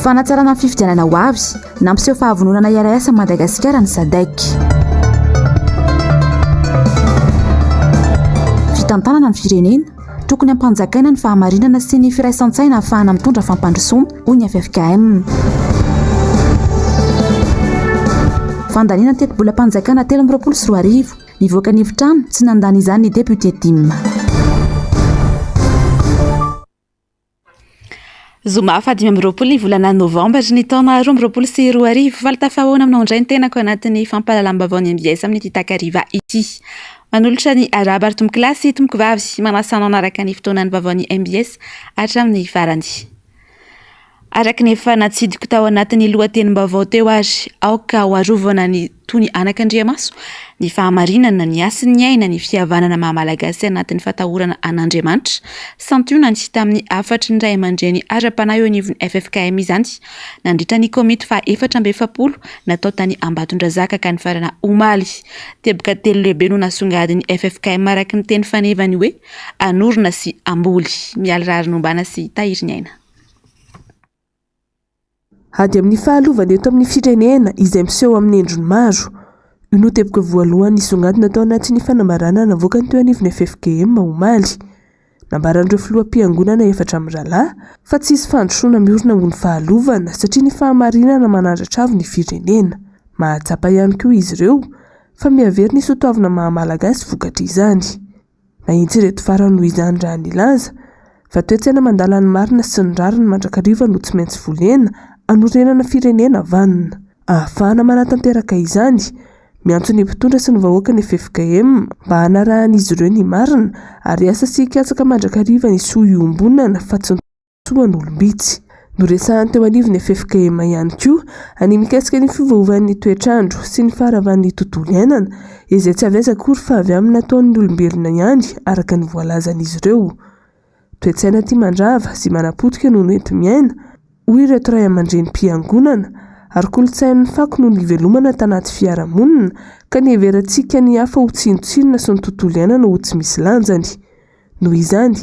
Fanatsarana ny fifidianana ho avy, nampiseho fahavononana hiara-hiasa amin'i Madagasikara ny Sadec. Fitantanana ny firenena, tokony hampanjakaina ny fahamarinana sy ny firaisan-tsaina ahafahana mitondra fampandrosoana, hoy ny ffkm. Fandaniana ny tetibolam-panjakana 2023, nivoaka ny efitrano, tsy nandany izany ny depiote tim. Zoma faha 25 ny volana novambra ny taona 2022. Faly tafahaona aminao indray ny tenako anatin'ny fampahalalam-baovao ny MBS amin'ity takariva ity. Manolotra ny arahaba ary tompoko lahy sy tompoko vavy, manasa anao hanaraka ny fotoanan'ny vaovaon'ny MBS hatramin'ny farany. Araka ny efa natsidiko tao anatin'ny lohatenim-baovao teo ary, aoka ho arovana ny toy ny anakandriamaso, ny fahamarinana, ny hasin'ny aina, ny fihavanana maha Malagasy anatin'ny fatahorana an'Andriamanitra. Santionany tamin'ny hafatry ny ray aman-dreny ara-panahy eo anivon'ny ffkm izany nandritra ny komity faha 44 natao tany Ambatondrazaka ka nifarana omaly. Teboka telo lehibe no nasongadin'ny ffkm araka ny teny fanevany hoe hanorina sy hamboly. Mialy Raharinombana sy Tahiriniaina. Ady amin'ny fahalovana eto amin'ny firenena izay miseho amin'ny endriny maro. Io no teboka voalohany nisongadina tao anatin'ny fanambarana navoakany teo anivon'ny ffkm omaly. Nambaran'ireo filoham-piangonana efatra mirahalahy fa tsy hisy fandrosoana miorina ambony fahalovana satria ny fahamarinana manandratra avo ny firenena. Mahatsapa ihany koa izy ireo fa mihavery ny soatoavina maha Malagasy vokatr'izany. Nahitsy ireto farany noho izany raha nilaza fa toe-tsaina mandala ny marina sy ny rariny mandrakariva no tsy maintsy volena hanorenana firenena vanona. Ahafahana manatanteraka izany, miantso ny mpitondra sy ny vahoaka ny ffkm mba hanarahan'izy ireo ny marina ary hiasa sy hikatsaka mandrakariva ny soa iombonana fa tsy ny soa an'olom-bitsy. Noresahany teo anivon'ny ffkm ihany koa ny mikasika ny fiovaovan'ny toetr'andro sy ny faharavan'ny tontolo iainana, izay tsy avy aiza akory fa avy amin'ny nataon'ny olombelona ihany, araka ny voalazan'izy ireo. Toe-tsaina tia mandrava sy manapotika no noenti-miaina, hoy ireto ray aman-drenim-piangonana, ary kolontsain'ny fako no nivelomana tanaty fiarahamonina ka niheverantsika ny hafa ho tsinontsinona sy ny tontolo iainana ho tsy misy lanjany. Noho izany,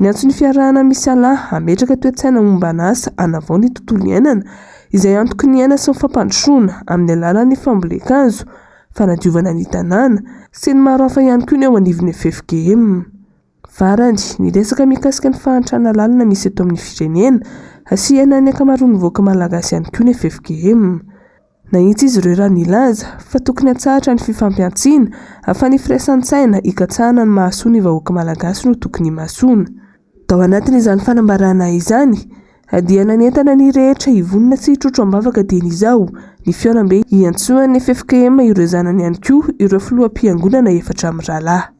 niantso ny fiarahana misalahy hametraka toe-tsaina mombana asa hanavao ny tontolo iainana, izay antoky ny aina sy ny fampandrosoana amin'ny alalan'ny fambolen-kazo, fanadiovana ny tanàna, sy ny maro hafa ihany koa ny eo anivon'ny ffkm. Farany, niresaka mikasika ny fahantrana lalina misy eto amin'ny firenena sy iainan'ny ankamaroan'ny vahoaka malagasy ihany koa ny ffkm. Nahitsy izy ireo raha nilaza fa tokony hatsahatra ny fifampihantsiana fa ny firaisan-tsaina hikatsahana ny mahasoa ny vahoaka malagasy no tokony himasoana. Tao anatin'izany fanambarana izany dia nanentana ny rehetra hivonona sy hitrotro am-bavaka dieny izao ny fihaonambe hiantsoan'ny ffkm ireo zanany ihany koa ireo filoham-piangonana efatra mirahalahy.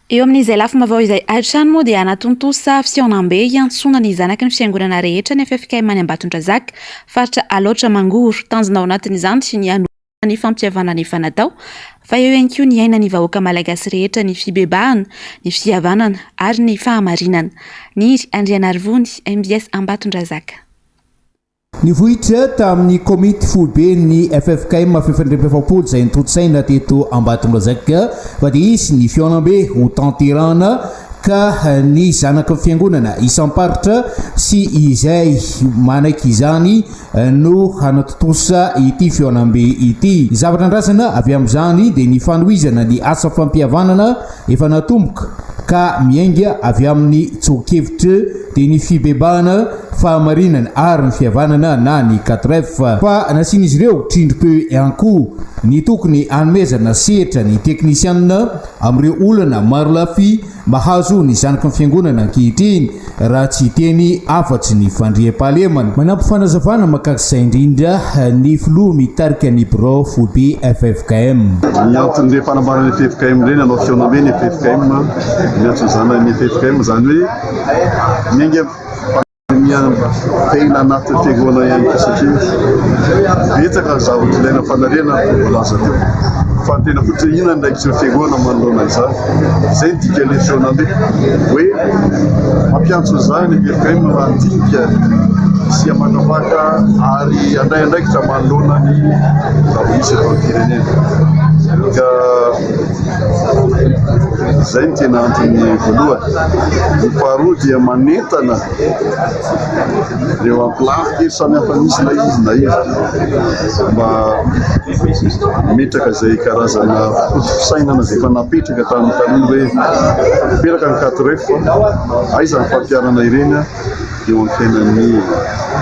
Eo amin'izay lafim-baovao izay hatrany moa dia hanatontosa fihaonambe hiantsoana ny zanaky ny fiangonana rehetra ny ffkm any Ambatondrazaka, faritra Alaotra Mangoro. Tanjona ao anatin'izany ny hanohana ny fampihavanana efa natao fa eo ihany koa ny hiainan'ny vahoaka malagasy rehetra ny fibebahana, ny fihavanana ary ny fahamarinana. Niry Andrianarivony, mbs Ambatondrazaka. Nivoitra tamin'ny komity foiben'ny ffkm fefandriampiefapolo izay notontosaina teto Ambatondrazaka fa dia hisy ny fihaonambe ho tanterahana ka ny zanaky ny fiangonana isam-paritra sy izay manaiky izany no hanatontosa ity fihaonambe ity. Ny zavatra andrasana avy amin'izany dia ny fanohizana ny asa fampihavanana efa natomboka ka miainga avy amin'ny tsoa-kevitra dia ny fibebahana, fahamarinana ary ny fihavanana na ny 4F. Fa nasian'izy ireo tsindrim-peo ihany koa ny tokony hanomezana sehatra ny teknisianina amin'ireo olana marolafy mahazo ny zanaky ny fiangonana ankehitriny raha tsy hiteny afa-tsy ny fandriampahalemana. Manampy fanazavana mahakasika izay indrindra ny filoha mitarika ny birao foibe ffkm. Ny anton'ireny fanamboarana ny ffkm ireny, hanao fihaonambe ny ffkm, miantso ny zanany ny ffkm, izany hoe miainga Miha-tena anatin'ny fiangonana ihany koa satria betsaka ny zavatra ilaina fanariana araka ny voalaza teo. Fa ny tena fototra inona ny andraikitry ny fiangonana manoloana izany? Izay ny dikan'ilay fihaonambe hoe mampiantso an'izany ny ffkm mba handinika sy hamakafaka ary handray andraikitra manoloana ny zava-misy eto amin'ny firenena. Ka. Izay no tena antony voalohany. Ny faharoa dia manentana ireo ankolafy kely samihafa misy na izy na iza mba hametraka izay karazana foto-pisainana izay efa napetraka tamin'ny taloha hoe mipetraka ny 4F, aiza ny fampiharana ireny eo amin'ny fiainan'ny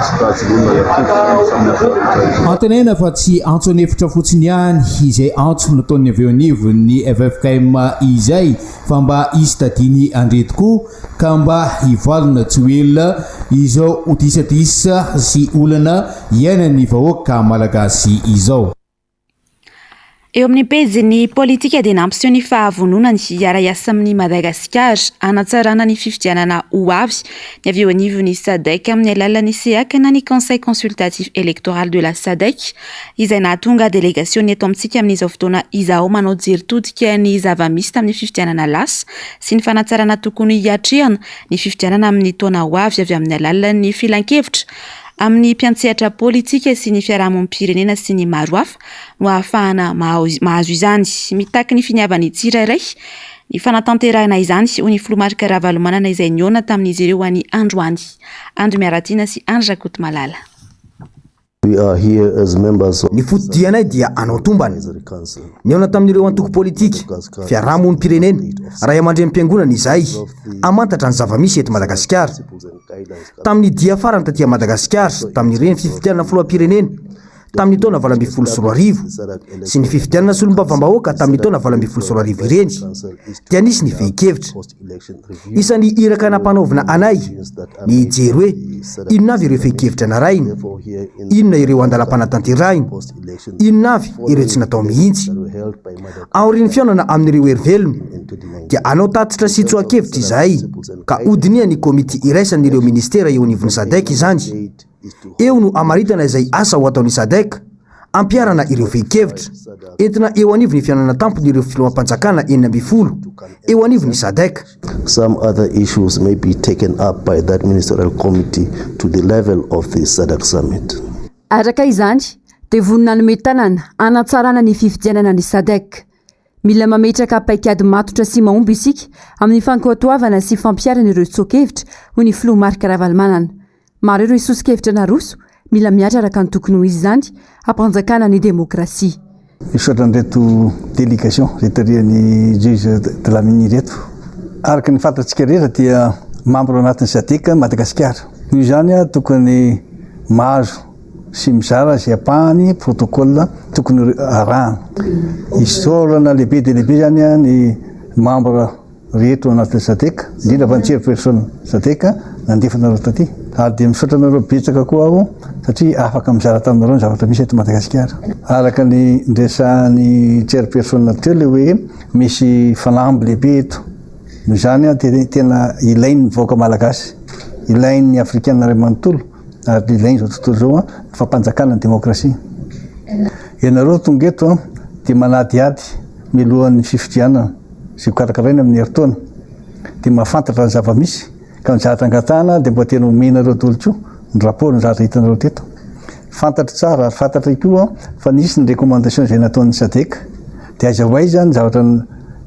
sokajin'olona ihany samihafa rehetra ireo. Antenaina fa tsy antso an'efitra fotsiny ihany izay antso nataon'ny avy eo anivon'ny ffkm izay fa mba hisy tadiny handre tokoa ka mba hivalona tsy ho ela izao disadisa sy olana iainan'ny vahoaka malagasy izao. Eo amin'ny pejin'ny politika dia nampiseho ny fahavononany hiara-hiasa amin'i Madagasikara hanatsarana ny fifidianana ho avy ny avy eo anivon'ny Sadec amin'ny alalan'ny CEAC na ny Conseil Consultatif Electoral de la Sadec izay nahatonga delegasiona eto amintsika amin'izao fotoana izao manao jery todika ny zava-misy tamin'ny fifidianana lasa sy ny fanatsarana tokony hiatrehana ny fifidianana amin'ny taona ho avy avy amin'ny alalan'ny filankevitra amin'ny mpiantsehatra politika sy ny fiarahamonim-pirenena sy ny maro hafa no ahafahana mahazo izany. Mitaky ny finiavan'ny tsirairay ny fanatanterahina izany, hoy ny filoha Marc Ravalomanana izay nihaona tamin'izy ireo any androany. Andry Miaratiana sy Andry Rakotomalala. Ny fotodianay dia hanao tombana. Nihaona tamin'ireo antoko politika, fiarahamonim-pirenena, ray aman-drenim-piangonana izahay, hamantatra ny zava-misy eto Madagasikara. Tamin'ny dia farany taty Madagasikara, tamin'ireny fifidianana filoham-pirenena tamin'ny taona 2018 sy ny fifidianana solombavambahoaka tamin'ny taona 2018 ireny, dia nisy ny fehin-kevitra. Isan'ny iraka nampanaovina anay ny hijery hoe inona avy ireo fehin-kevitra narahina, inona ireo andalam-panatanterahina, inona avy ireo tsy natao mihitsy. Aorian'ny fihaonana amin'ireo hery velona, dia hanao tatitra sy tsoa-kevitra izahay ka hodinihan'ny komity iraisan'ireo ministera eo anivon'ny Sadec izany. Eo no hamaritana izay asa ho ataon'ny Sadec, hampiharana ireo fehin-kevitra. Entina eo anivon'ny fihaonana tampon'ireo filoham-panjakana 16 eo anivon'ny Sadec. Some other issues may be taken up by that ministerial committee to the level of the Sadc summit. Araka izany, dia vonona hanome tanana hanatsarana ny fifidianana ny Sadec. Mila mametraka paikady matotra sy mahomby isika amin'ny fankatoavana sy fampiharana ireo tsoa-kevitra, hoy ny filoha Marc Ravalomanana. Maro ireo soso-kevitra naroso, mila mihatra araka ny tokony ho izy izany, hampanjakana ny demokrasia. Misaotra an'ireto délégation izay tarihan'i Juge Dlamini ireto. Araka ny fantatsika rehetra dia membre anatin'ny Sadec Madagasikara. Noho izany tokony mahazo sy mizara izay ampahany protocole tokony arahana. Isaorana lehibe dia lehibe izany ny membre rehetra ao anatin'ny Sadec, indrindra fa ny chairperson Sadec nandefa anareo taty. Ary dia misaotra anareo betsaka koa aho satria afaka mizara taminareo ny zavatra misy eto Madagasikara. Araka ny niresahan'ny chairperson teo ilay hoe misy fanamby lehibe eto. Noho izany dia tena ilain'ny vahoaka malagasy, ilain'ny afrikana iray manontolo ary ilain'izao tontolo izao ny fampanjakana ny demokrasia. Ianareo tonga eto dia manadihady mialohan'ny fifidianana izay hokarakaraina amin'ny herintaona dia mahafantatra ny zava-misy ka ny zavatra angatahana dia mba tena omenareo daholo koa ny rapport ny zavatra hitanareo teto. Fantatro tsara ary fantatray koa fa nisy ny recommandation izay nataon'ny Sadec dia aiza ho aiza ny zavatra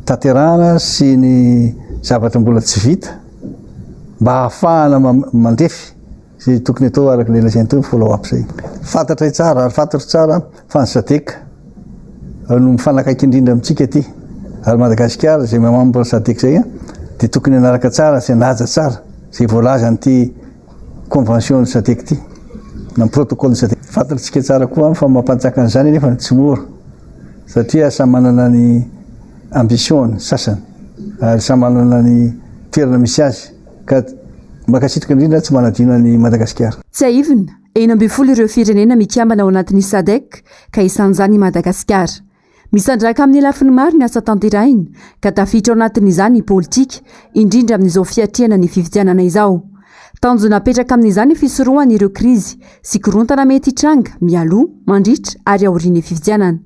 tanterahana sy ny zavatra mbola tsy vita mba hahafahana mandrefy izay tokony atao araka ilay lazainy teo ny follow up izay. Fantatray tsara ary fantatro tsara fa ny Sadec no mifanakaiky indrindra amintsika aty ary Madagasikara izay membre Sadec izay dia tokony hanaraka tsara sy hanaja tsara izay voalazan'ity convention ny Sadec ity na ny protocole ny Sadec. Fantatsika tsara koa fa mampanjaka an'izany anefa tsy mora satria samy manana ny ambition ny sasany ary samy manana ny toerana misy azy ka mankasitraka indrindra tsy manadino an'i Madagasikara. Tsiahivina, 16 ireo firenena mikambana ao anatin'ny Sadec ka isan'izany i Madagasikara. Misandrahaka amin'ny lafiny maro ny asa tanterahina ka tafiditra ao anatin'izany ny politika, indrindra amin'izao fiatrehana ny fifidianana izao. Tanjona apetraka amin'izany ny fisorohana ireo krizy sy korontana mety hitranga mialoha, mandritra ary aorian'ny fifidianana.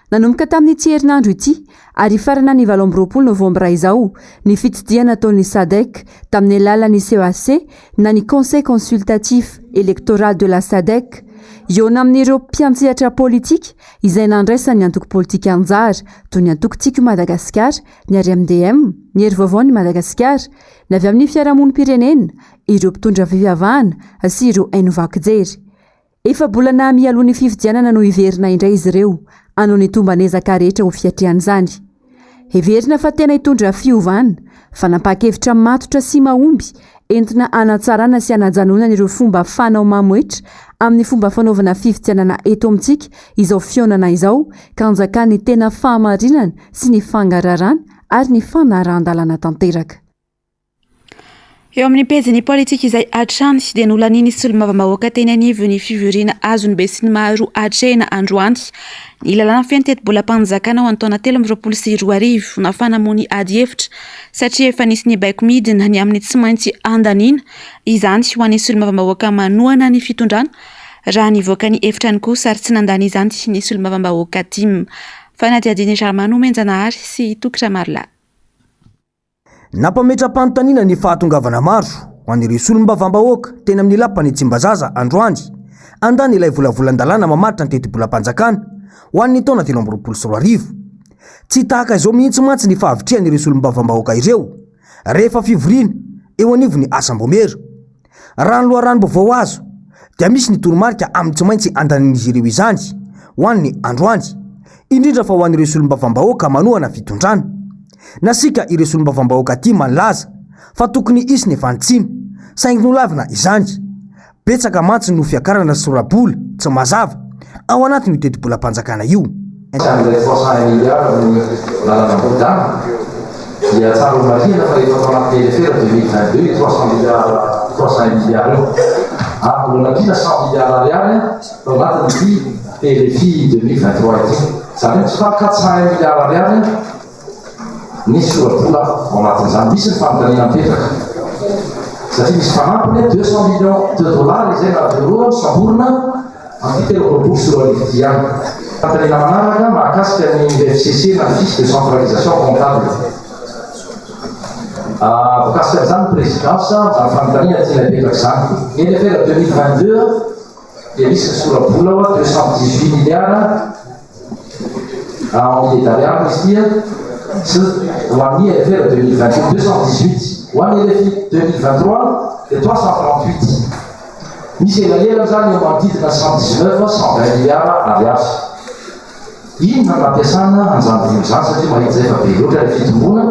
Nanomboka tamin'ity herinandro ity ary hifarana ny 28 novambra izao ny fitsidihana ataon'ny Sadec tamin'ny alalan'ny CEAC na ny Conseil Consultatif Electoral de la Sadec. Hihaona amin'ireo mpiantsehatra politika izay nandraisan'ny antoko politika anjara, toy ny antoko Tiako i Madagasikara, ny RMDM, ny Hery Vaovaon'i Madagasikara, ny avy amin'ny fiarahamonim-pirenena, ireo mpitondra fivavahana sy ireo haino vaky jery. Efa-bolana mialoha ny fifidianana no hiverina indray izy ireo hanao ny tomban'ezaka rehetra ho fiatrehana izany. Heverina fa tena hitondra fiovana, fanapahan-kevitra matotra sy mahomby entina hanatsarana sy hanajanonana ireo fomba fanao mamoetra amin'ny fomba fanaovana fifidianana eto amintsika izao fihaonana izao ka hanjakan'ny tena fahamarinana sy ny fangararana ary ny fanarahan-dalàna tanteraka. Eo amin'ny pejin'ny politika izay hatrany dia nolanian'ny solombavambahoaka teny anivon'ny fivoriana azon'ny besinimaro atrehina androany ny lalàna feno tetibolam-panjakana ho an'ny taona 2023. Nafana moa ny ady hevitra satria efa nisy ny baiko midina ny amin'ny tsy maintsy handaniana izany ho an'ny solombavambahoaka manohana ny fitondrana raha nivoaka ny efitrano kosa ary tsy nandany izany ny solombavambahoaka tim. Fanadihadian'i Germain Nomenjanahary sy Toky Ramarolahy. Nampametra-panontaniana ny fahatongavana maro ho an'ireo solombavambahoaka teny amin'ny lapan'i Tsimbazaza androany, handany ilay volavolan-dalàna mamaritra ny tetibolam-panjakana ho an'ny taona 2023. Tsy tahaka izao mihitsy mantsy ny fahavitrihan'ireo solombavambahoaka ireo rehefa fivoriana eo anivon'ny asam-baomiera. Raha ny loharanom-baovao azo dia misy ny toromarika amin'ny tsy maintsy andanin'izy ireo izany ho an'ny androany, indrindra fa ho an'ireo solombavambahoaka manohana fitondrana. Nasiaka ireo solombavambahoaka tim nilaza fa tokony hisy ny fanitsiana, saingy nolavina izany. Betsaka mantsy no fiakarana sora-bola tsy mazava ao anatin'io tetibolam-panjakana io. Isan'ilay 301 milliards ny lalana Ambohidana dia tsara ho marihina fa efa tao anatin'ny LFR 2022 io 300 milliards 301 milliards io ary mbola nampiana 100 milliards ariary tao anatin'ity PLFI 2023 ity. Izany hoe mitotaly 401 milliards ariary Nisy sora-bola ao anatin'izany. Misy ny fanontaniana mipetraka satria misy fanampiny 200 millions de dollars izay na d'euros nosamborina amin'ity 2023 ity ihany. Fanontaniana manaraka mahakasika ny FCC na ny Fiche de centralisation comptable. Voakasika amin'izany ny présidence amin'izany fanontaniana tiana hipetraka izany. Ny LFR 2022 dia misy ny sora-bola ao 218 milliards En milliers d'ariary izy ity an, sy ho an'ny LFR 2022 218, ho an'ny LFI 2023 dia 338. Misy elanelany izany eo manodidina 119, 120 milliards ariary. Inona no nampiasana an'izany vola izany satria mahita izay fa be loatra ilay fitomboana.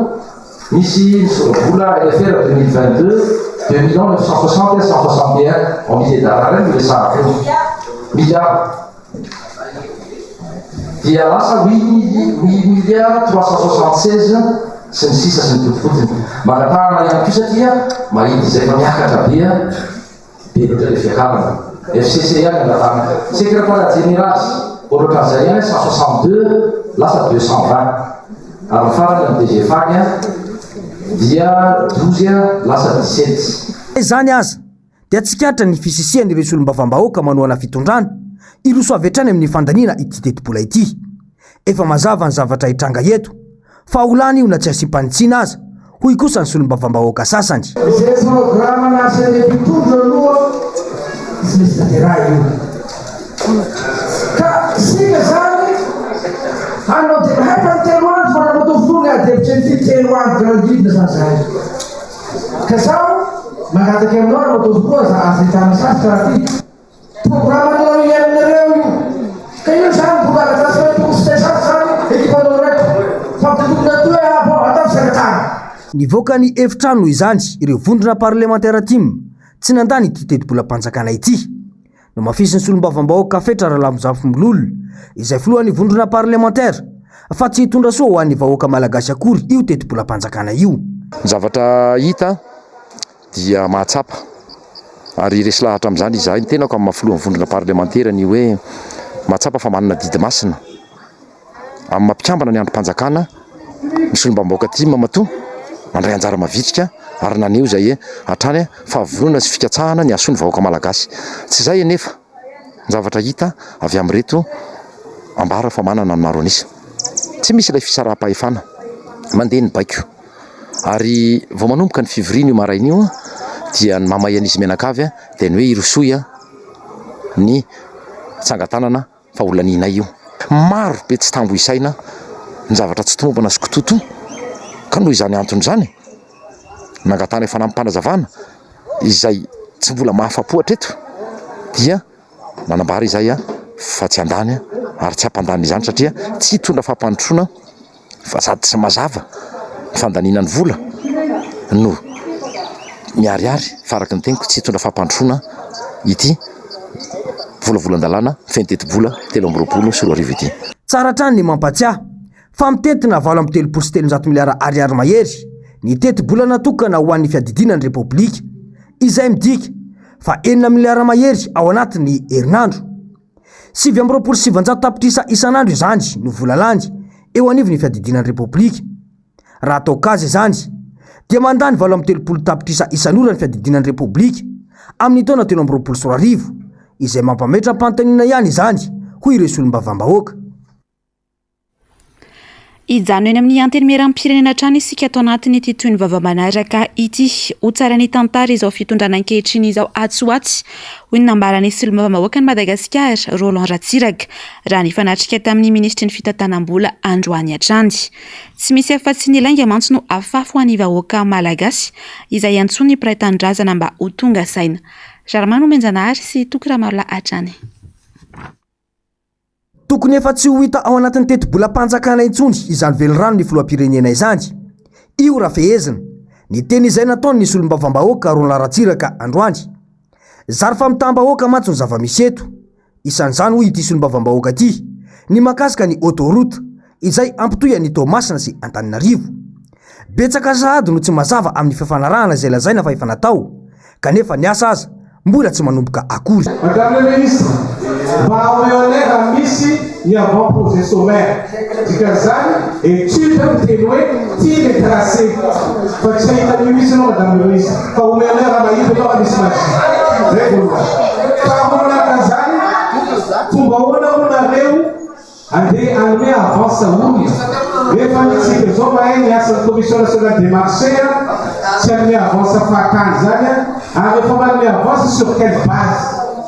Misy ny sora-bola LFR 2022 2 millions 960 161 en milliers d'ariary no resahako eo. Milliards. Dia lasa huit milliards 376 sy ny sisa sy ny totofotony. Mangatahana ihany koa satria mahita izay fa miakatra be be loatra ilay fiakarana. FCC ihany angatahana. Sekretariat jeneraly ohatran'izay ihany 162 lasa 220. Ary ny farany amin'ny DG Fag dia 12 lasa 17. Izany aza dia tsikaritra ny fisisihan'ireo solombavambahoaka manohana fitondrana hiroso avy hatrany amin'ny fandaniana ity tetibola ity. Efa mazava ny zavatra hitranga eto fa ho lany io na tsy asiam-panitsiana aza, hoy kosa ny solombavambahoaka sasany. Izay programa nasain'ny mpitondra aloha tsy misy tanterahina io. Ka isika zany hanao dia hay fa ny telo andro fa raha matoa fotoana ady hevitra ity telo andro garandidina zany zahay. Ka zaho mangataka aminao Ramatoa Filoha aza ahitana sarotra raha ty programme-n'ny OIM nareo io. Ka io zany mbola ara-drafitra hoe tokony tsy sarotra zany ekipanao reto. Fa tokony atao hoe ah bon atao fisakantsana. Nivoaka ny efitrano noho izany ireo vondrona parlemantera tim tsy nandany ity tetibolam-panjakana ity. Nomafisin'ny solombavambahoaka Fetra Ralambozafimololona, izay filohan'ny vondrona parlemantera, fa tsy hitondra soa ho an'ny vahoaka malagasy akory io tetibolam-panjakana io. Ny zavatra hita dia mahatsapa ary resy lahatra amin'izany izahay, ny tenako amin'ny maha filohan'ny vondrona parlemantera ny hoe mahatsapa fa manana adidy masina amin'ny maha mpikambana ny andrim-panjakana ny solombavambahoaka tim matoa mandray anjara mavitrika ary naneho izay hatrany fahavonona sy fikatsahana ny hahasoa ny vahoaka malagasy. Tsy izay anefa ny zavatra hita avy amin'ireto ambara fa manana ny maro an'isa. Tsy misy ilay fisaraham-pahefana, mandeha ny baiko ary vao manomboka ny fivoriana io maraina io dia ny mahamay an'izy mianakavy dia ny hoe hirosoy ny. tsangan-tanana fa ho lanianay io. Maro be tsy tambo isaina ny zavatra tsy tomombana sy kitoatoa ka noho izany antony izany, nangatahana fanampim-panazavana izay tsy mbola mahafa-po hatreto dia nanambara izahay fa tsy handany ary tsy hampandany izany satria tsy hitondra fampandrosoana fa sady tsy mazava ny fandaniana ny vola no miharihary fa araka ny teniko tsy hitondra fampandrosoana ity volavolan-dalàna feno tetibola 2023 ity. Tsara hatrany ny mampatsiahy fa mitentina 338 miliara ariary mahery ny tetibola natokana ho an'ny fiadidiana ny Repoblika, izay midika fa enina miliara mahery ao anatin'ny herinandro. 929 tapitrisa isan'andro izany no vola lany eo anivon'ny fiadidiana ny Repoblika. Raha atao kajy izany dia mandany 38 tapitrisa isan'ora ny fiadidiana ny Repoblika amin'ny taona 2023, izay mampametra-panontaniana ihany izany, hoy ireo solombavambahoaka. Hijanona eny amin'ny Antenimierampirenena hatrany isika ato anatin'ity tohin'ny vaovao manaraka ity. Ho tsara ny tantara izao fitondrana ankehitriny izao atsy ho atsy, hoy ny nambaran'ny solombavambahoakan'i Madagasikara, Roland Ratsiraka, raha nifanatrika tamin'ny minisitry ny fitantanam-bola androany hatrany. Tsy misy afa-tsy ny lainga mantsy no afafy ho an'ny vahoaka malagasy, izay iantsoan'ny mpiray tanindrazana mba ho tonga saina. Germain Nomenjanahary sy Toky Ramarolahy hatrany. Tokony efa tsy ho hita ao anatin'ny tetibolam-panjakana intsony izany velirano ny filoham-pirenena izany. Io raha fehezina, ny teny izay nataon'ny solombavambahoaka Roland Ratsiraka androany. Zary famitaham-bahoaka mantsy ny zava-misy eto. Isan'izany hoy ity solombavambahoaka ity, ny mahakasika ny autoroute izay hampitohy an'i Toamasina sy Antananarivo. Betsaka sahady no tsy mazava amin'ny fifanarahana izay lazaina fa efa natao, kanefa ny asa aza mbola tsy manomboka akory. Madame le Ministre, mba omeo anay raha misy ny avant projet sommaire. Dikan'izany, étude miteny hoe ty le tracé. Fa tsy hahita an'io mihitsy ianao Madame le Ministre. Fa omeo anay raha mahita ianao raha misy magie. Zay voalohany. Faharoa manaraka an'izany, fomba ahoana moa nareo Andeha hanome avance olona nefa isika izao mahay ny asan'ny commission nationale des marchés tsy hanome avance fahatany izany ary rehefa manome avance sur quelle base?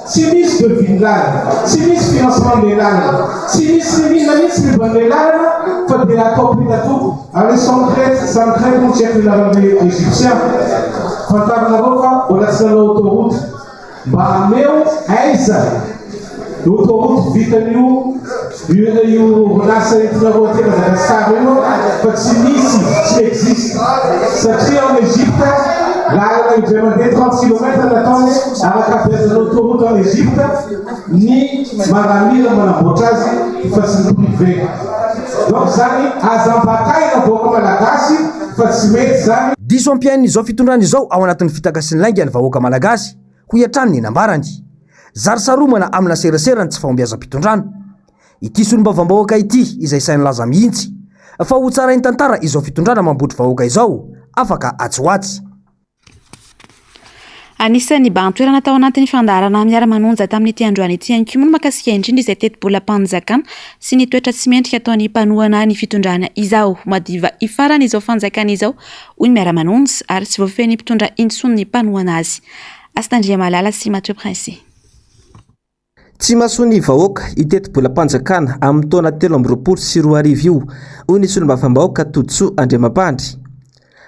Tsy misy devis ny lalana, tsy misy financement ny lalana, tsy misy n'inona mihitsy momba ny lalana fa dia atao petatoko. Ary Sancret, Sancret moa tsy haiko ny anaran'ilay Egyptien, fantarinareo fa mbola tsy nanao autoroute. Mba ameo aiza autoroute vitan'io io orinasa entinareo aty Madagascar io fa tsy misy, tsy existe satria en Egypte lalana indray mandeha 30 kilomètre nataony araka habeazana autoroute en Egypte ny maramila manamboatra azy fa tsy ny privé donc zany aza ambakaina vahoaka malagasy fa tsy mety zany. Diso ampiain'izao fitondrana izao ao anatin'ny fitaka sy ny lainga ny vahoaka malagasy, hoy hatrany ny nambarany. Zary saromana amina serasera ny tsy fahombiazam-pitondrana. Ity solombavambahoaka ity izay sahy nilaza mihitsy fa ho tsarain'ny tantara izao fitondrana mambotry vahoaka izao afaka atsy ho atsy. Anisan'ny nibahan-toerana tao anatin'ny fandaharana Miara-manonja tamin'ity androany ity ihany koa moa ny mahakasika indrindra izay tetibolam-panjakana sy ny toetra tsy mendrika ataon'ny mpanohana ny fitondrana izao. Madiva hifarana izao fanjakana izao, hoy ny Miara-manonja, ary tsy voafehin'ny mpitondra intsony ny mpanohana azy. Hasina Andriamalala sy Mathieu Prince. Tsy mahasoa ny vahoaka io tetibolam-panjakana amin'ny taona 2023 io, hoy ny solombavambahoaka Todisoa Andriamampandry.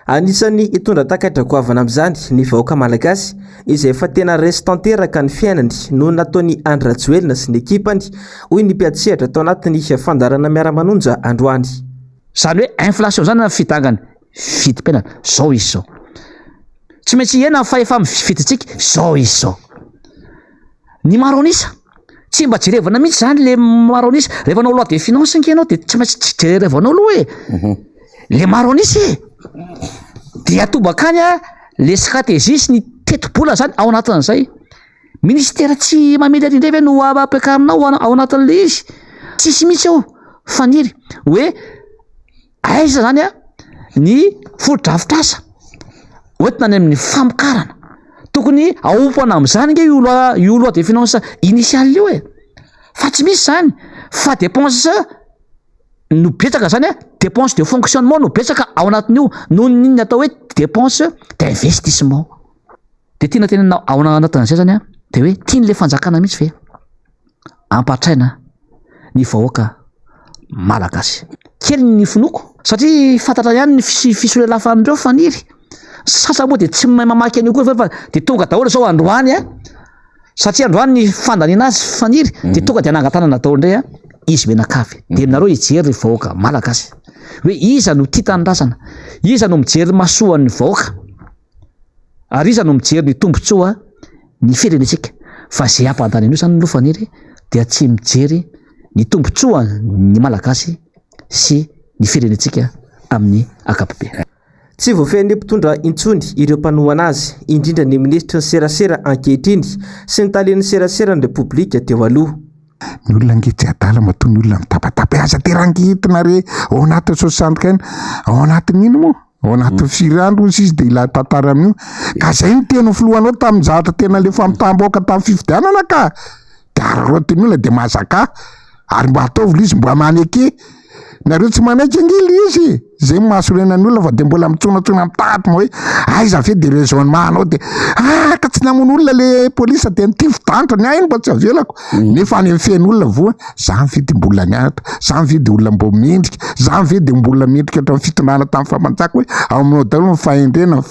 Anisan'ny hitondra takaitra goavana amin'izany ny vahoaka malagasy izay efa tena resy tanteraka ny fiainany noho ny nataon'i Andry Rajoelina sy ny ekipany, hoy ny mpiantsehatra tao anatin'ny fandaharana Miara-manonja androany. Izany hoe inflation izany na fidangan'ny vidim-piainana, izao izy izao. Tsy maintsy hihena ny fahefa-mividintsika, izao izy izao. Ny maro an'isa, tsy mba jerevana mihitsy zany le maro an'isa, rehefa hanao loi de finance ange ianao de tsy maintsy jerevanao aloha e, le maro an'isa e, de atobaka any a le stratégie sy ny tetibola zany ao anatin'izay, ministera tsy mamely ary indray ve no ampiakarinao ao anatin'le izy, tsisy mihitsy ao faniry hoe Aiza zany a ny fotodrafitrasa hoentina any amin'ny famokarana? Tokony aompana amin'izany nge io loi io loi de finance initiale io e! Fa tsy misy zany fa dépense no betsaka zany a, dépense de fonctionnement no betsaka ao anatin'io noho ny atao hoe dépense d'investissement. De tiana tenenina ao anatin'izay zany a de hoe tian'le fanjakana mihitsy ve? ampahatraina ny vahoaka malagasy. Kely ny finoako satria fantatra ihany ny fisolelafan'ireo faniry. Sasany moa dia tsy mahay mamaky an'io koa fa dia tonga daholo izao androany a. Satria androany ny fandaniana azy faniry dia tonga dia nangan-tanana daholo indray a izy mianakavy. Dia nareo hijery ry vahoaka malagasy hoe iza no tia tanindrazana, iza no mijery masoan'ny vahoaka. Ary iza no mijery ny tombotsoa ny firenentsika? Fa izay hampandany an'io zany aloha Faniry dia tsy mijery ny tombotsoa ny Malagasy sy ny firenentsika amin'ny ankapobeny. Tsy voafehin'ny mpitondra intsony ireo mpanohana azy, indrindra ny minisitry ny serasera ankehitriny sy ny talen'ny seraseran'ny Repoblika teo aloha. Ny olona ange tsy adala matoa ny olona mitabataba hoe aza de rangitina re ao anatin'ny soixante quinze ao anatin'ny ino moa? Ao anatin'ny firy andro hozy izy de ilay tantara amin'io. Ka zay no tena filohanao tamin'ny zavatra tena le fampitam-bahoaka tamin'ny fifidianana ka. De araraotin'ny olona de mazakà. Ary mba ataovy le izy mba maneke. Nareo tsy manaiky ange le izy e. Zay no mahasorena ny olona fa de mbola mitsonatsona mitady hoe aiza ve de raisonnement anao de ah ka tsy namono olona le police de nitifo-danitra ny ahy iny mba tsy avelako. Nefa any amin'ny feno olona voa, zany ve de mbola nianatra, zany ve de olona mbo mendrika, zany ve de mbola mendrika hatramin'ny fitondrana tamin'ny faha-mpanjaka hoe ao aminao daholo ny fahendrena, ny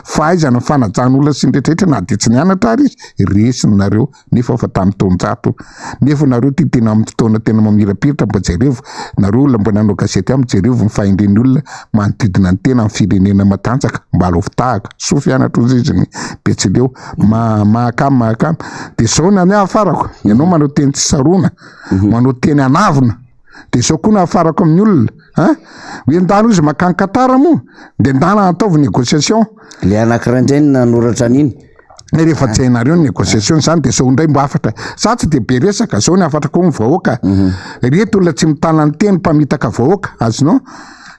fahaizana, ny fanajan'olona sy ny rehetra rehetra na dia tsy nianatra ary izy, resiny nareo nefa fa tamin'ny taonjato, nefa nareo ty tena amin'ny fotoana tena mamirapiratra mba jerevo, nareo olona mbo nanao gazety aminy jerevo ny fahendren'ny olona manodidina ny tena amin'ny firenena matanjaka, mba alaovy tahaka, soa fianatra hozy izy ny betsileo. Ma mahakamo mahakamo de zao ny anah afarako ianao manao teny tsy sarona mhm. manao teny anavona de zao koa no afarako amin'ny olona a hoe ndana izy makany Qatar moa de ndana ataovy négociation le anankiray indray no nanoratra an'iny rehefa tsy hainareo ny négociation zany de zao indray mbo hafatra za tsy de be resaka zao ny hafatra koa ny vahoaka mhm. reto olona tsy mitana ny teny mpamitaka vahoaka azonao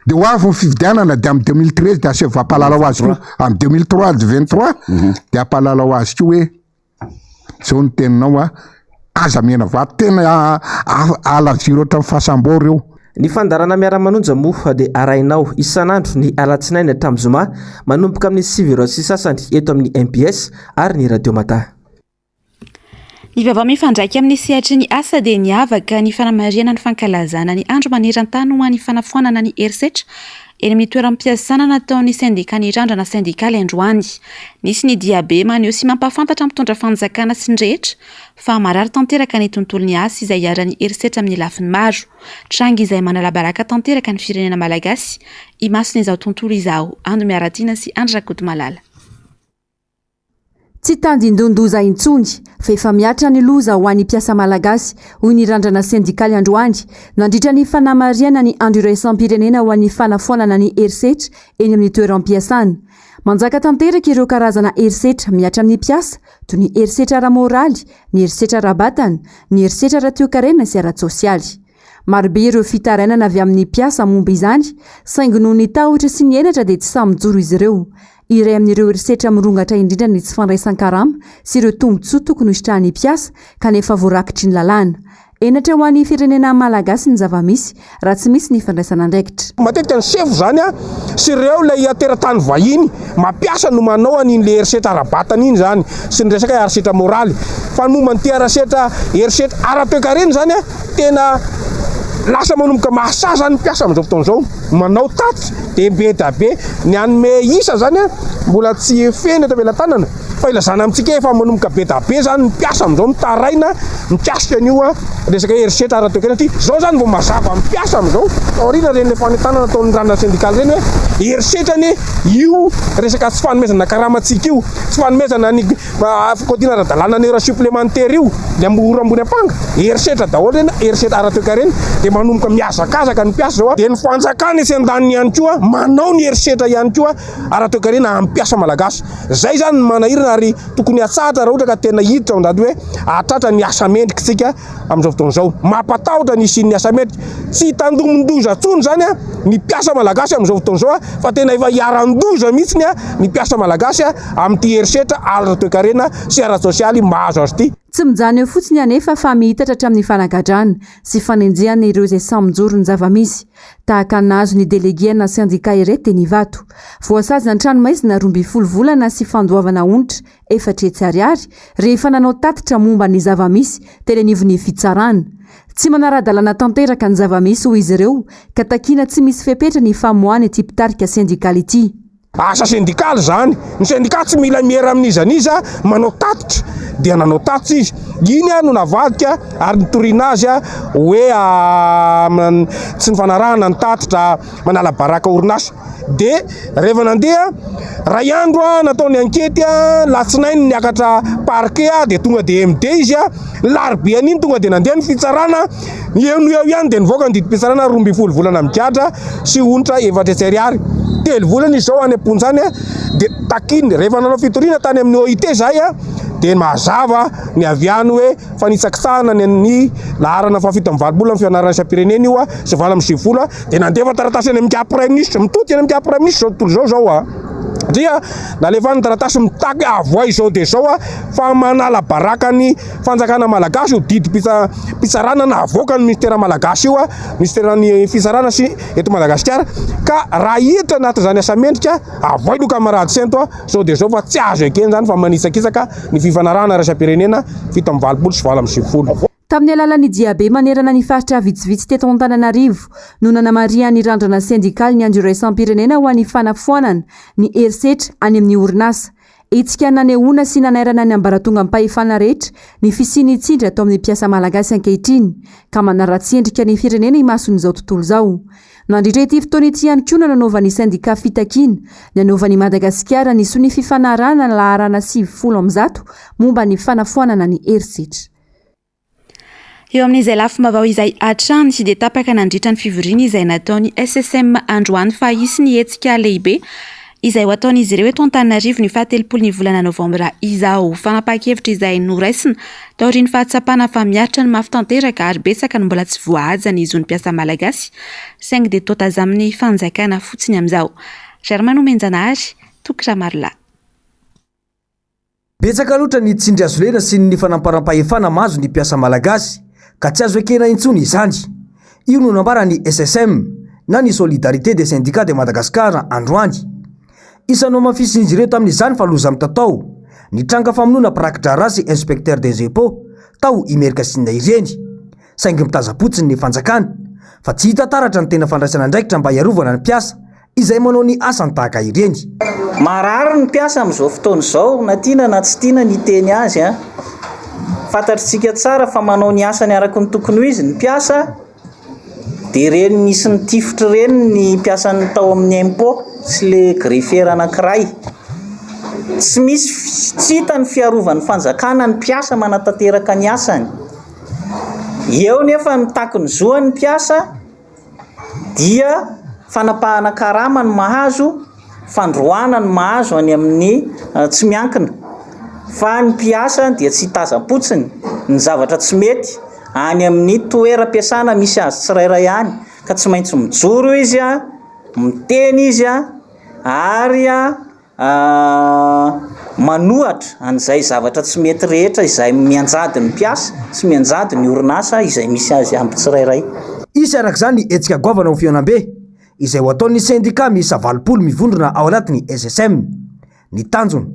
De ho avy ny fifidianana de amin'ny 2013 de asaivo ampahalala ho azy koa amin'ny 2003 23 de ampahalala ho azy koa hoe zao ny teninao a aza mena vato tena alaviro ohatran'ny fasam-bao reo. Ny fandaharana Miara-manonja moa dia arahinao isan'andro ny alatsinainy hatramin'ny zoma manomboka amin'ny sivy ora sy sasany eto amin'ny mbs ary ny Radio Mada. Ny vaovao mifandraika amin'ny sehatry ny asa dia niavaka ny fanamarihana ny fankalazana ny andro maneran-tany ho an'ny fanafoanana ny herisetra eny amin'ny toeram-piasana nataon'ny sendikan'ny randrana sendikaly androany. Nisy ny diabe maneho sy mampahafantatra ny mpitondra fanjakana sy ny rehetra fa marary tanteraka ny tontolon'ny asa izay iharan'ny herisetra amin'ny lafiny maro. Tranga izay manala-baraka tanteraka ny firenena malagasy imason'izao tontolo izao. Ando Miaratiana sy Andry Rakotomalala. Tsy tandindon-doza intsony fa efa mihatra ny loza ho an'ny mpiasa malagasy, hoy ny randrana sendikaly androany, nandritra ny fanamarihana ny Andro iraisam-pirenena ho an'ny fanafoanana ny herisetra eny amin'ny toeram-piasana. Manjaka tanteraka ireo karazana herisetra mihatra amin'ny mpiasa, toy ny herisetra ara-moraly, ny herisetra ara-batana, ny herisetra ara-toekarena sy ara-tsosialy. Marobe ireo fitarainana avy amin'ny mpiasa momba izany, saingy noho ny tahotra sy ny henatra dia tsy sahy mijoro izy ireo. Iray amin'ireo herisetra mirongatra indrindra ny tsy fandraisan-karama sy ireo tombontsoa tokony hositrahan'ny mpiasa kanefa voarakitry ny lalàna. Henatra ho an'ny firenena malagasy ny zava-misy raha tsy misy ny fandraisana andraikitra. Matetika ny sefo izany sy ireo ilay teratany vahiny mampiasa no manao an'iny le herisetra ara-batana iny izany sy ny resaka herisetra moraly. Fa ny momba an'ity herisetra herisetra ara-toekarena izany tena lasa manomboka mahasahy izany ny mpiasa amin'izao fotoana izao. Manao tatitra dia be da be. Ny hanome isa zany a, mbola tsy feno eto am-pelatanana fa ilazana amintsika hoe efa manomboka be da be zany ny mpiasa amin'izao mitaraina mikasika an'io a resaka hoe herisetra ara-toekarena satria zao zany vao mazava amin'ny mpiasa amin'izao taoriana ireny le fanentanana ataon'ny randrana sendikaly ireny hoe herisetra anie io resaka tsy fanomezana karama antsika io, tsy fanomezana ny Fikaontiana ara-dalàna ny heure supplémentaire io, ny ora ambony ampanga, herisetra daholo ireny, herisetra ara-toekarena, dia manomboka mihazakazaka ny mpiasa izao, dia ny fanjakana etsy andaniny ihany koa manao ny herisetra ihany koa ara-toekarena amin'ny mpiasa malagasy. Izay izany no manahirana ary tokony hatsahatra raha ohatra ka tena hiditra ao anaty hoe hahatratra ny asa mendrika isika amin'izao fotoana izao. Mampatahotra ny hisian'ny asa mendrika. Tsy hitandomin-doza intsony izany ny mpiasa malagasy amin'izao fotoana izao fa tena efa hiharan-doza mihitsy ny mpiasa malagasy amin'ity herisetra ara-toekarena sy ara-tsosialy mahazo azy ity. Tsy mijanona eo fotsiny anefa fa mihitatra hatramin'ny fanagadrana sy fanenjehana ireo izay samy mijoro ny zava-misy. Tahaka ny nahazo ny delege-na sendika ireto teny Ivato. Voasazy an-tranomaizina 12 volana sy fandoavana onitra 400 ariary rehefa nanao tatitra momba ny zava-misy teny anivon'ny fitsarana. Tsy manara-dalàna tanteraka ny zava-misy hoy izy ireo ka takiana tsy misy fepetra ny famoahana ity mpitarika sendikaly ity. Asa sendikaly izany. Ny sendika tsy mila miera amin'iza n'iza manao tatitra. Dia nanao tatitra izy. Iny no navadika ary nitoriana azy hoe tsy nifanarahana ny tatitra, manala baraka orinasa. Dia rehefa nandeha, iray andro natao ny ankety, latsinainy niakatra parquet dia tonga dia MD izy. Ny larobian'iny tonga dia nandeha ny fitsarana. Eo no eo ihany dia nivoaka ny didim-pitsarana 12 volana migadra sy onitra 400 ariary. Telo volana izy izao any am-ponja any dia takiny. Rehefa nanao fitoriana tany amin'ny OIT izahay dia mazava ny avy any hoe fanitsakitsahana ny an'ny laharana faha 87 amin'ny fianarana isam-pirenena io sy 98 dia nandefa taratasy any amin'ny Ingahy Praiminisitra. Mitodika any amin'ny Ingahy Praiminisitra izao tontolo izao izao dia nalefany ny taratasy mitaky avoay izao dia izao fa manala baraka ny fanjakana malagasy io didim-pitsarana navoakan'ny ministera malagasy io, ministeran'ny fitsarana sy eto Madagasikara, ka raha hiditra anatin'izany asa mendrika, avoay aloha camarade Sento sao dia izao fa tsy azo ekena izany fa manitsakitsaka ny fifanarahana iraisam-pirenena 87 89. Tamin'ny alalan'ny diabe manerana ny faritra vitsivitsy teto Antananarivo no nanamarihan'ny randrana sendikaly ny Andro iraisam-pirenena ho an'ny fanafoanana ny herisetra any amin'ny orinasa. Hetsika nanehoana sy nanairana ny ambaratongam-pahefana rehetra ny fisian'ny tsindry atao amin'ny mpiasa malagasy ankehitriny ka manaratsy endrika ny firenena imason'izao tontolo izao. Nandritra ity fotoana ity ihany koa no nanaovan'ny sendika fitakiana ny hanaovan'i Madagasikara ny sonia fifanarahana laharana 190 momba ny fanafoanana ny herisetra. Eo amin'izay lafim-baovao izay hatrany dia tapaka nandritra ny fivoriana izay nataon'ny SSM androany fa hisy ny hetsika lehibe izay ho ataon'izy ireo eto Antananarivo ny fahatelopolo ny volana novambra izao. Fanapahan-kevitra izay noraisina taorian'ny fahatsapana fa miaritra ny mafy tanteraka ary betsaka no mbola tsy voahaja ny zon'ny mpiasa malagasy saingy dia toa tazamin'ny fanjakana fotsiny amin'izao. Germain Nomenjanahary, Toky Ramarolahy. Betsaka loatra ny tsindry azo lena sy ny fanamparam-pahefana mahazo ny mpiasa malagasy ka tsy azo ekena intsony izany. Io no nambaran'ny SSM na ny Solidarité des Syndicats de Madagascar androany. Isan'ny nohamafisin'izy ireo tamin'izany fa loza mitatao ny tranga famonoana mpiraki-draharaha sy inspecteur des impôts tao Imerikasinina ireny. Saingy mitazam-potsiny ny fanjakana fa tsy hita taratra ny tena fandraisana andraikitra mba hiarovana ny mpiasa izay manao ny asany tahaka ireny. Marary ny mpiasa amin'izao fotoana izao, na tiana na tsy tiana ny hiteny azy an. Fantatr'tsika tsara fa manao ny asany araka ny tokony ho izy ny mpiasa, dia ireny nisy nitifitra ireny ny mpiasan'ny tao amin'ny impôt sy le greffier anankiray. Tsy misy, tsy hita ny fiarovan'ny fanjakana ny mpiasa manatanteraka ny asany. Eo nefa mitaky ny zoany ny mpiasa. dia fanapahana karama no mahazo, fandroahana no mahazo any amin'ny tsy miankina fa ny mpiasa dia tsy hitazam-potsiny ny zavatra tsy mety any amin'ny toeram-piasana misy azy tsirairay any ka tsy maintsy mijoro izy, miteny izy ary Manohatra an'izay zavatra tsy mety rehetra izay mianjady ny mpiasa sy mianjady ny orinasa izay misy azy ampy tsirairay. Hisy araka izany ny hetsika goavana ho fihaonambe izay ho ataon'ny sendika miisa 80 mivondrona ao anatin'ny SSM. Ny tanjona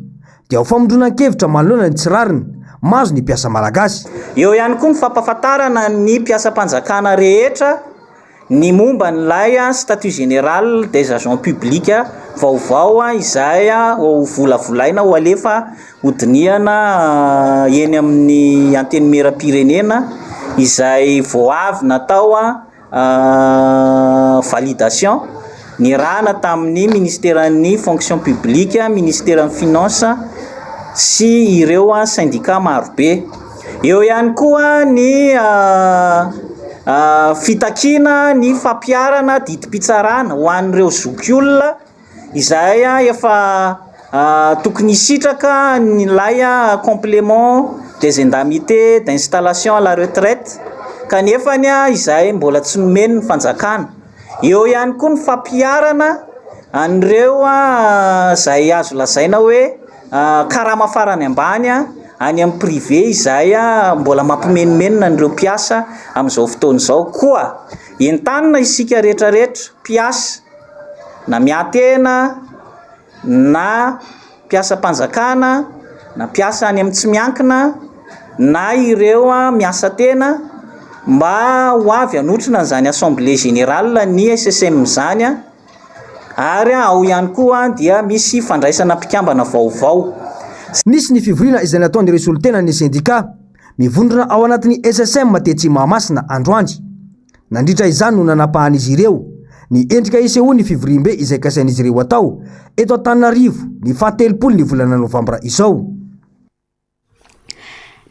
dia ho famondronan-kevitra manoloana ny tsy rariny mahazo ny mpiasa malagasy. Eo ihany koa ny fampahafantarana ny mpiasam-panjakana rehetra Ny momba an'ilay statut général des agents publics vaovao izay ho volavolaina ho alefa hodinihana eny amin'ny Antenimierampirenena izay vao avy natao validation niarahana tamin'ny ministeran'ny fonction publique, ministeran'ny finance sy ireo syndicats marobe. Eo ihany koa ny fitakiana ny fampiharana didim-pitsarana ho an'ireo zokiolona izay efa tokony hisitraka an'ilay complément des indemnités d'installation à la retraite kanefa izay mbola tsy nomen'ny fanjakana. Eo ihany koa ny fampiharana an'ireo izay azo lazaina hoe karama farany ambany. any amin'ny privé izay mbola mampimenomenona an'ireo mpiasa amin'izao fotoana izao. Koa entanina isika rehetra rehetra, mpiasa na miahy-tena na mpiasam-panjakana na mpiasa any amin'ny tsy miankina na ireo miasa tena mba ho avy hanotrona an'izany assemblée générale ny SSM izany ary ao ihany koa dia misy fandraisana mpikambana vaovao. Nisy ny fivoriana izay nataon'ireo solontenan'ny sendika mivondrona ao anatin'ny SSM tetsy Mahamasina androany. Nandritra izany no nanapahan'izy ireo ny endrika hisehoan'ny fivoriambe izay kasain'izy ireo atao eto Antananarivo ny fahatelopolo ny volana novambra izao.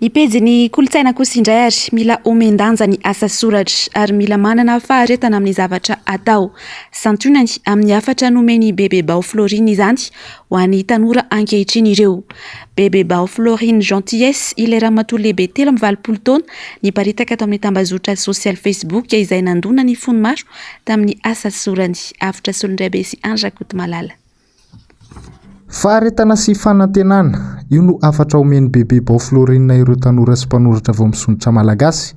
Ny pejin'ny kolontsaina kosa indray ary mila omen-danja ny asa soratra ary mila manana faharetana amin'ny zavatra atao. Santionany amin'ny hafatra nomen'i Bebe Bao Florine izany ho an'ny tanora ankehitriny ireo. Bebe Bao Florine Gentillesse, ilay ramatoa lehibe 83 taona niparitaka tao amin'ny tambazotra sosialy Facebook izay nandona ny fon'ny maro tamin'ny asa sorany. Avotra Solondraibe sy Andry Rakotomalala. Faharetana sy fanantenana, io no hafatra omen'i Bebe Bao Florine ireo tanora sy mpanoratra vao misondrotra malagasy.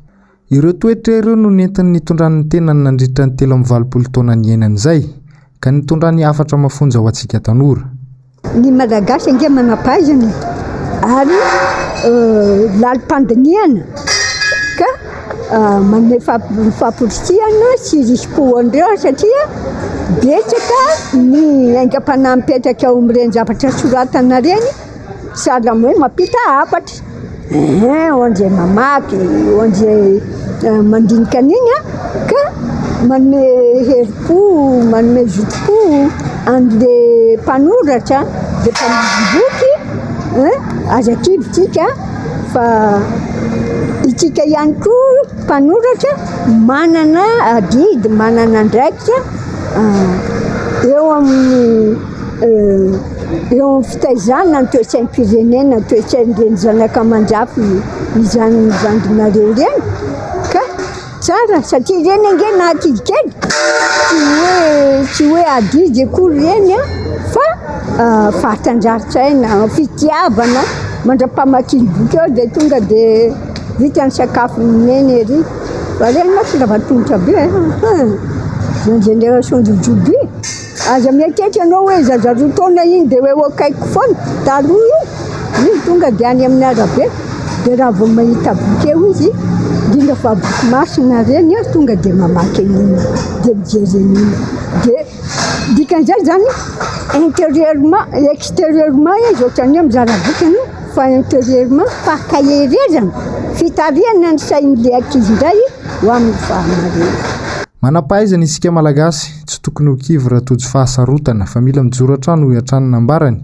Ireo toetra ireo no nentiny nitondrany ny tenany nandritra ny 83 taona niainany izay, ka nitondrany hafatra mafonja ho antsika tanora. Ny Malagasy ange manam-pahaizana e, ary lalim-pandinihana ka manome famporisihana sy risi-po an'ireo satria betsaka ny aingam-panahy mipetraka ao amin'ireny zavatra soratana ireny. Sahala amin'ny hoe mampita hafatra. Ehe, ho an'izay mamaky, ho an'izay mandinika an'iny an, ka manome herim-po, manome zotom-po an'ilay mpanoratra, ilay mpamory boky an, aza kivy tsika fa isika ihany koa mpanoratra manana adidy, manana andraikitra eo amin'ny Eo amin'ny fitaizana ny toe-tsaim-pirenena, toe-tsain'ireny zanaka aman-jafy izany zandrinareo ireny ka tsara satria ireny ange na ankizy kely tsy hoe tsy hoe adidy akory ireny an fa fahatanjahan-tsaina, fitiavana mandra-pamakiany boky eo dia tonga dia vita ny sakafon'i neny ery. Fa ireny mantsy lava tongotra be e, jeune génération d'aujourd'hui. Aza mieritreritra ianao hoe zaza roa taona iny dia hoe ho akaikiko foana. Taloha io, iny tonga dia any amin'ny arabe, dia raha vao mahita boky eo izy, indrindra fa boky masina ireny, tonga dia mamaky an'iny, dia mijery an'iny. Dia dikan'izay izany, intérieurement, extérieurement izy ohatran'ny hoe mizara boky ianao, fa intérieurement fankaherezana, fitarihana ny sain'ilay ankizy indray ho amin'ny fahamarinana. Manam-pahaizana isika Malagasy, tsy tokony ho kivy raha tojo fahasarotana fa mila mijoro hatrany hoy hatrany ny nambarany.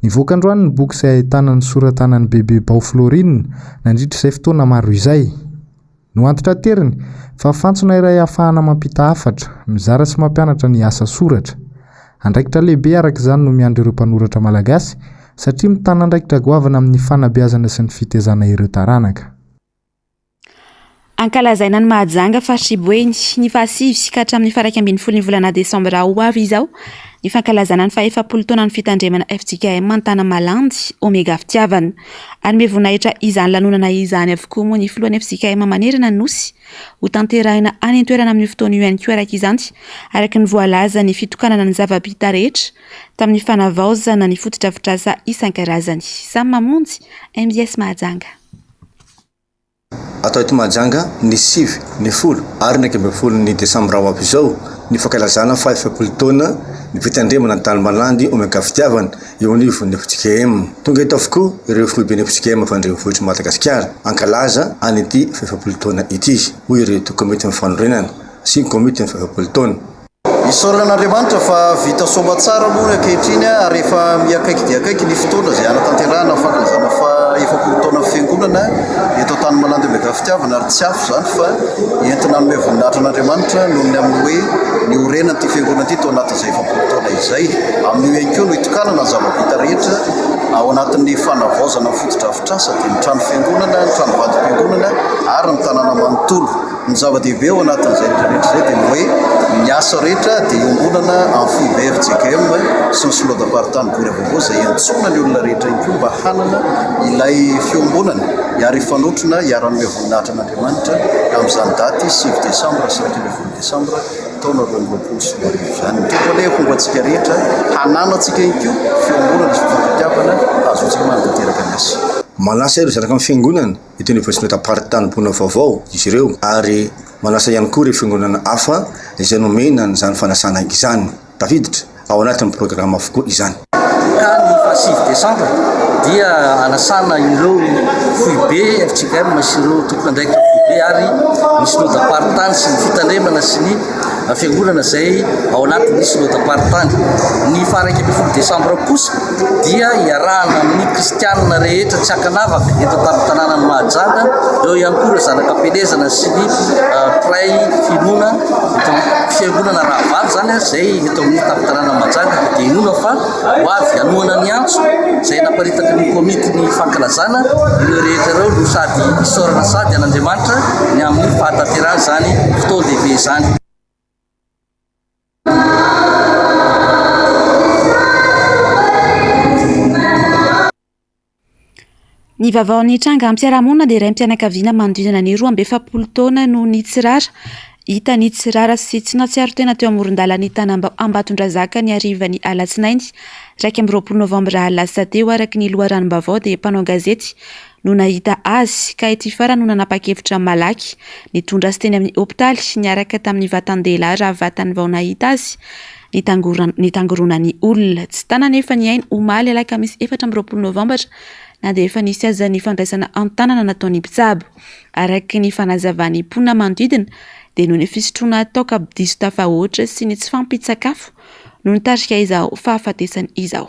Nivoaka androany ny boky izay ahitana ny sora-tanan'i Bebe Bao Florine nandritra izay fotoana maro izay. Noantitrateriny fa fantsona iray ahafahana mampita hafatra, mizara sy mampianatra ny asa soratra. Andraikitra lehibe araka izany no miandry ireo mpanoratra malagasy satria mitana andraikitra goavana amin'ny fanabeazana sy ny fitezana ireo taranaka. Ankalazaina any Mahajanga, faritr'i Boeny, ny fahasivy ka hatramin'ny faha 11 ny volana desambra ho avy izao ny fankalazana ny fahefapolo taonan'ny fitandremana fjkm Antanamalandy, Omega Fitiavana. Hanome voninahitra izany lanonana izany avokoa moa ny filohan'ny fjkm manerana ny Nosy. Hotanterahina any an-toerana amin'io fotoana io ihany koa araka izany, araka ny voalaza, ny fitokanana ny zava-bita rehetra tamin'ny fanavaozana ny fotodrafitrasa isan-karazany. Samy mamonjy, mbs Mahajanga. Atao eto Mahajanga ny sivy, ny folo ary ny 11 ny desambra ho avy izao ny fankalazana faha 40 taona ny fitandremana ny tany Malandy Omega Fitiavana eo anivon'ny fjkm. Tonga eto avokoa ireo foiben'ny fjkm avy any an-drenivohitr'i Madagasikara hankalaza an'ity faha 40 taona ity, hoy ireto komitin'ny fanorenana sy ny komitin'ny faha 40 taona. Isaorana an'Andriamanitra fa vita soamatsara moa ny ankehitriny ary efa miha-akaiky dia akaiky ny fotoana izay hanatanterahana ny fankalazana faha 40 taonan'ny Fiangonana eto Antanimalandy Omega Fitiavana ary tsy hafa izany fa entina hanome voninahitra an'Andriamanitra noho ny amin'ny hoe niorenan'ity Fiangonana ity tao anatin'izay 40 taona izay. Amin'io ihany koa no hitokanana ny zava-bita rehetra. Ao anatin'ny fanavaozana ny fotodrafitrasa dia ny trano fiangonana, ny trano vadim-piangonana ary ny tanàna manontolo. Ny zava-dehibe ao anatin'izay rehetra rehetra izay dia ny hoe ny asa rehetra dia iombonana amin'ny foibe fjkm sy ny Synodam-paritany Bory Vaovao izay iantsoana ny olona rehetra ihany koa mba hanana ilay fiombonana hiara-hifanotrona hiara-hanome voninahitra an'Andriamanitra amin'izany daty 9 desambra sy 11 desambra taona 2022 izany. Ny Tompo anie homba antsika rehetra hananantsika ihany koa fiombonana sy fifankatiavana hahazoantsika manatanteraka ny asa. Manasa ireo zanaky ny Fiangonana eto anivon'ny Synodam-paritany Mponina Vaovao izy ireo ary manasa ihany koa ireo Fiangonana hafa izay nomena an'izany fanasana izany. Tafiditra ao anatin'ny programa avokoa izany. Ka ny fahasivy desambra dia anasana ireo foibe fjkm sy ireo tompon'andraikitra foibe ary ny synodam-paritany sy ny fitandremana sy ny fiangonana izay ao anatin'ny synodam-paritany. Ny faha 11 desambra kosa dia iarahana amin'ny kristianina rehetra tsy ankanavaka eto an-tampon-tanànan'i Mahajanga, eo ihany koa ireo zanaka am-pielezana sy ny mpiray finoana eto amin'ny fiangonana rahavavy izany izay eto amin'ny tampon-tanànan'i Mahajanga dia inoana fa ho avy hanohana ny antso izay naparitaky ny komity ny fankalazana ireo rehetra ireo no sady isaorana sady an'Andriamanitra ny amin'ny fahatanterahan'izany fotoan-dehibe izany. Ny vaovao nitranga am-piarahamonina dia raim-pianakaviana manodidina ny 42 taona no nitsirara. Hita nitsirara sy tsy nahatsiaro tena teo amoron-dalan'ny tanàna Ambatondrazaka ny harivan'ny alatsinainy 21 novambra lasa teo. Araka ny loharanom-baovao dia mpanao gazety no nahita azy ka ity farany no nanapa-kevitra malaky nitondra azy teny amin'ny hopitaly niaraka tamin'ny vatan-dehilahy raha vatany vao nahita azy nitangoronan'ny olona. Tsy tana anefa ny ainy omaly alakamisy 24 novambra na dia efa nisy aza ny fandraisana an-tanana nataon'ny mpitsabo. Araka ny fanazavan'ny mponina manodidina dia noho ny fisotroana toaka diso tafahoatra sy ny tsy fahampian-tsakafo no nitarika izao fahafatesany izao.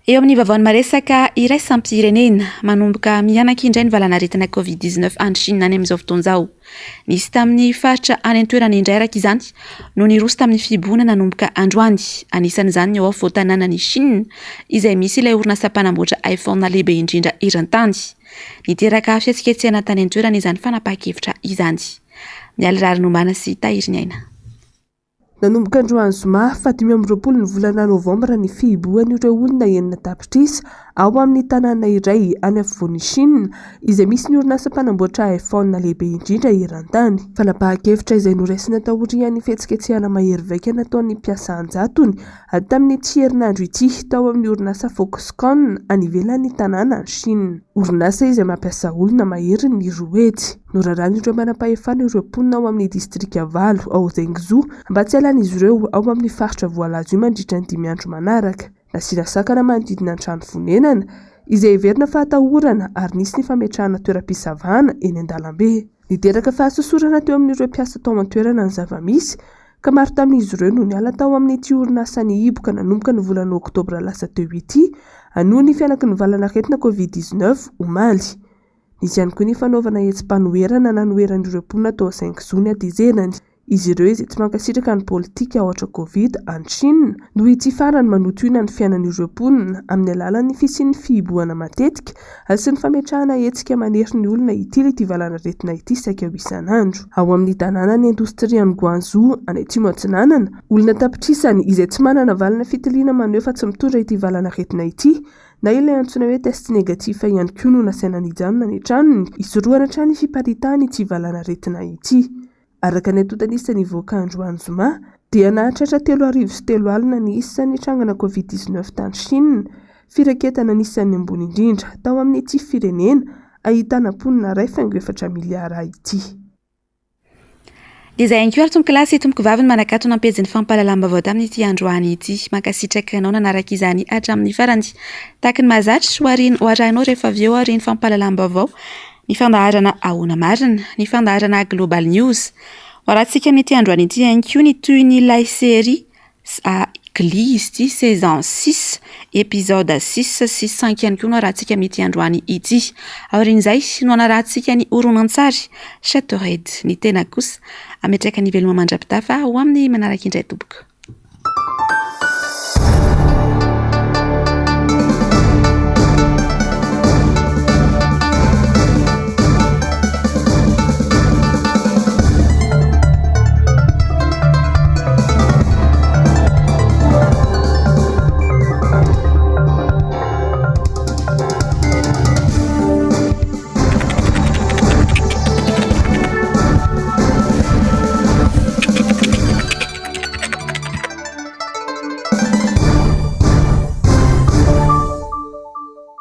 Eo amin'ny vaovaon'ny maresaka iraisam-pirenena, manomboka mihanaka indray ny valanaretina Covid 19 any Chine any amin'izao fotoana izao. Nisy tamin'ny faritra any an-toerana indray araka izany no niroso tamin'ny fihibohana nanomboka androany. Anisan'izany ny ao afovoan-tanànan'i Chine izay misy ilay orinasa mpanamboatra iPhone lehibe indrindra eran-tany. Niteraka fihetsiketsehana tany an-toerana izany fanapahan-kevitra izany. Mialy Rarinombana sy Tahiriniaina. Nanomboka androany zoma faha 25 ny volana novambra ny fihibohan'ireo olona 6 tapitrisa ao amin'ny tanàna iray any afovoan'i Chine izay misy ny orinasa mpanamboatra iPhone lehibe indrindra eran-tany. Fanapahan-kevitra izay noraisina taorian'ny fihetsiketsehana mahery vaika nataon'ny mpiasa an-jatony tamin'ity herinandro ity tao amin'ny orinasa Foxconn any ivelan'ny tanàna any Chine. Orinasa izay mampiasa olona maherin'ny 200. Noraràn'ireo manampahefana ireo mponina ao amin'ny distrika valo ao Zhengzhou mba tsy hialan'izy ireo ao amin'ny faritra voalaza io mandritra ny dimy andro manaraka. Nasiana sakana manodidina ny trano fonenana, izay heverina fa atahorana ary nisy ny fametrahana toeram-pisavana eny an-dalambe. Niteraka fahasosorana teo amin'ireo mpiasa tao an-toerana ny zava-misy, ka maro tamin'izy ireo no niala tao amin'ity orinasa nihiboka nanomboka ny volana oktobra lasa teo ity, noho ny fihanaky ny valanaretina Covid 19, omaly. Nisy ihany koa ny fanaovana hetsi-panoherana nanoheran'ireo mponina tao Zhengzhou ny hatezerany. Izy ireo izay tsy mankasitraka ny politika aotra Covid any Chine noho ity farany manotohina ny fiainan'ireo mponina amin'ny alalan'ny fisian'ny fihibohana matetika sy ny fametrahana hetsika manery ny olona hitily ity valanaretina ity saika ho isan'andro. Ao amin'ny tanànan'ny indostrian'i Guangzhou any atsimo atsinanana, olona an-tapitrisany izay tsy manana valina fitiliana maneho fa tsy mitondra ity valanaretina ity na ilay antsoina hoe test négatif ihany koa no nasaina nijanona any an-tranony hisorohana hatrany ny fiparitahan'ity valanaretina ity. Araka ny antontan'isa nivoaka androany zoma, dia nahatratra 3003 ny isan'ny trangana Covid 19 tany Chine, firaketana anisan'ny ambony indrindra tao amin'ity firenena ahitana mponina 1,4 miliara ity. Dia izay ihany koa ary tompoko lahy sy tompoko vavy ny manakatona am-pejin'ny fampahalalam-baovao tamin'ity androany ity. Mankasitraka anao nanaraka izany hatramin'ny farany. Tahaka ny mahazatra, ho arahinao rehefa avy eo aorian'ny fampahalalam-baovao ny fandaharana Ahoana Marina, ny fandaharana Global News. Ho arahantsika amin'ity androany ity ihany koa ny tohin'ilay série Glee izy ity, saison 6, épisode 6 sy 5 ihany koa no arahantsika amin'ity androany ity. Aorian'izay no hanarahantsika ny horonantsary Shattered. Ny tena kosa hametraka ny veloma mandra-pitafa ho amin'ny manaraka indray tompoko.